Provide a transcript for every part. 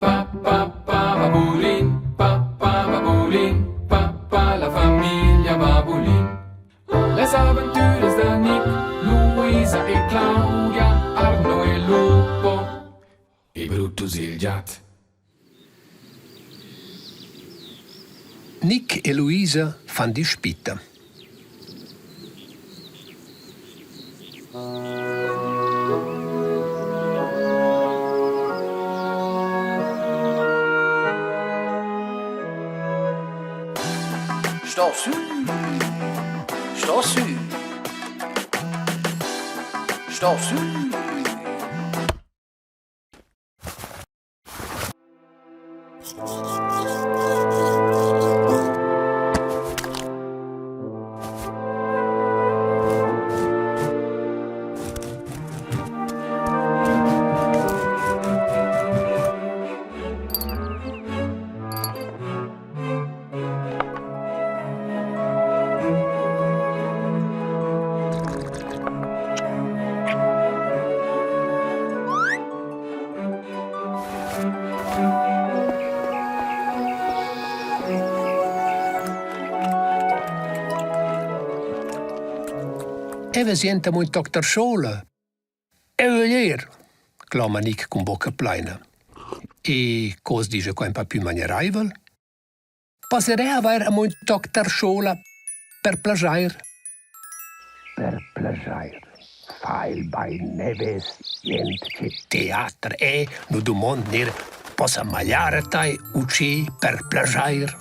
Pa pa pa babulin, pa pa babulin, pa pa la famiglia Babulin. Las aventuras da Nick, Luisa e Claudia, Arno e Lupo e Brutus il giat. Nick e Luisa fan dispitta. Sto sü! Sto sü! Sto sü! Eva sienta mo in toc tarschola. Eu vögl ir, cloma Nic cun bocca plaina. E co as disch qua ün pa pü manieraivel? Passerè avair amo ün toc tarschola per plaschair. Per plaschair fa il bain neves jent che teater è, nu dumond neir possa magliar a tai uschè per plaschair.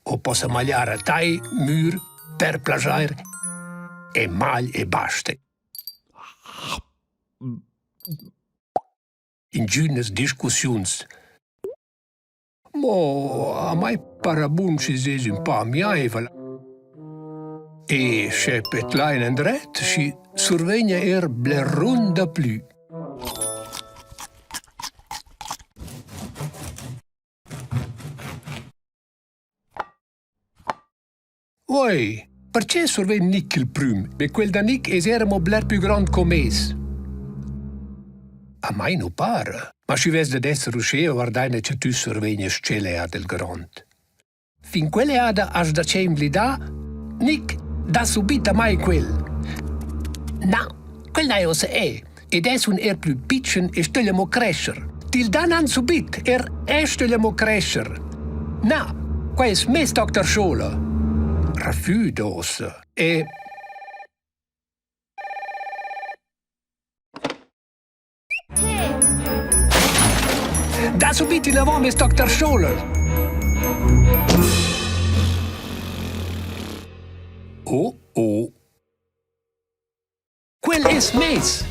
O possa magliar a tai mür per plaschair e magl e basta. Ingünas discussiuns. Mo a mai para bun schi es ün pa amiaivel. E sche petlain endret, schi survegna eir blerun daplü. Oi, perche survegn Nic il prüm? Be quel da Nic es eir amo bler pü grond co meis. A mai nu para. Ma schi vess dad esser uschea, guardaina cha tü survegnast tschella del grond. Fin quell'eada hast da che invlidà? Nic dà subit a mai quel. Na, quel n'haja uossa eu. Ed es un eir plü pitschen e stögl amo crescher. Til dan han subit, er eu stögl amo crescher. Na, quai es meis toc tarschola. Refüda uossa e Da subit inavant meis toc tarschola. Oh, oh. Quel es meis!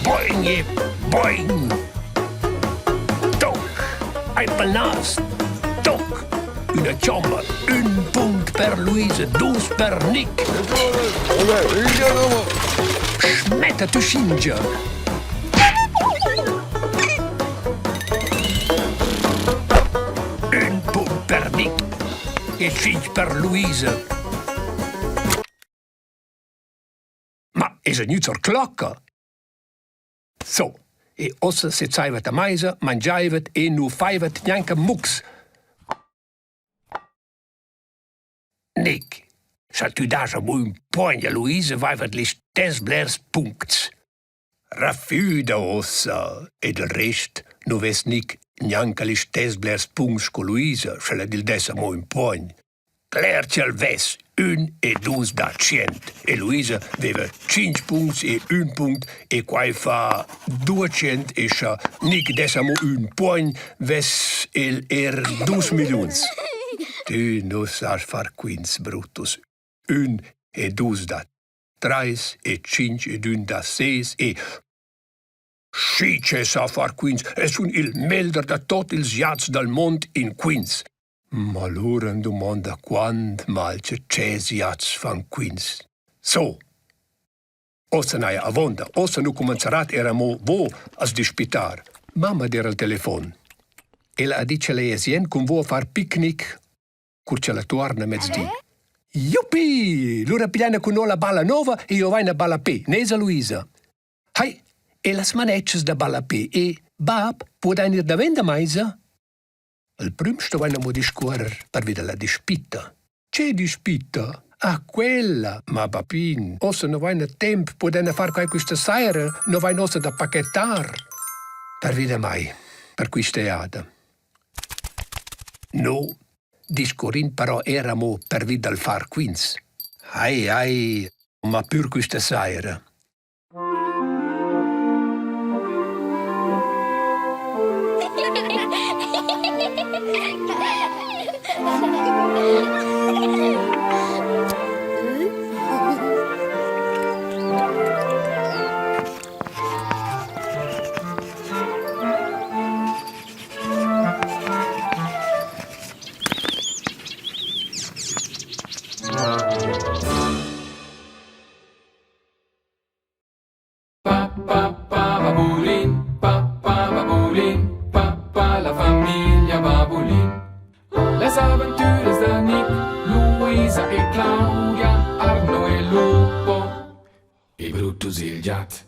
Boing e boing! Toc! Aint pel nas! Toc! Üna chomma, ün punct per Luisa, dus per Nick. Schmetta tu schingia! Ün punct per Nick e tschinch per Luisa. Ma es gnü zur clocca? So, e uossa sezzaivat a maisa, mangiaivat e nu faivat gnanca mucs. Nic, scha tü dasch amo ün pogn a Luisa vaivat listess blers puncts. Rafüda uossa e del rest nu vess Nic gnanca listess blers puncts sco Luisa, sch'ella til dess amo ün pogn. Cler ch'el vess ün e dus da tschient e Luisa veva tschinch puncts e ün punct e quai fa duatschient e scha Nic dess amo ün puogn vess el eir dus milliuns. Tü nu sast far quints, Brutus. Ün e dus da trais e tschinch ed ün da ses e Schi che sa far quints e sun il melder da tot ils jats dal mond in quints. Ma lura am dumonda quant mal che tschels jats fan quints. So. Ossa n'haja avonda, ossa nu cumanzarat eir amo vo as dispittar. Mamma d'eira al telefon. Ella ha dit ch'ella es jent cun vo a far picnic cur ch'ella tuorna mezdi. Juppi! Lura pigliaina cun no la balla nouva e io vain a ballapè, nesa Luisa. Hai, e las manetschas da ballapè e, bap, pudain ir davent da maisa? Il prüm stovain amo discuorrer pervi da la dispitta. Che dispitta? Ah, quella! Ma bapin, uossa nu vaina temp, pudaina far quai quista saira, nu vain uossa da pakettar. Pervi da mai, per quista jada. No, discurrin però eir amo pervi dal far quints. Ai, ai, ma pür quista saira. Pa pa pa babulin, pa pa babulin, pa pa la famiglia Babulin. Las aventuras da Nick, Luisa e Claudia, Arno e Lupo e Brutus il giat.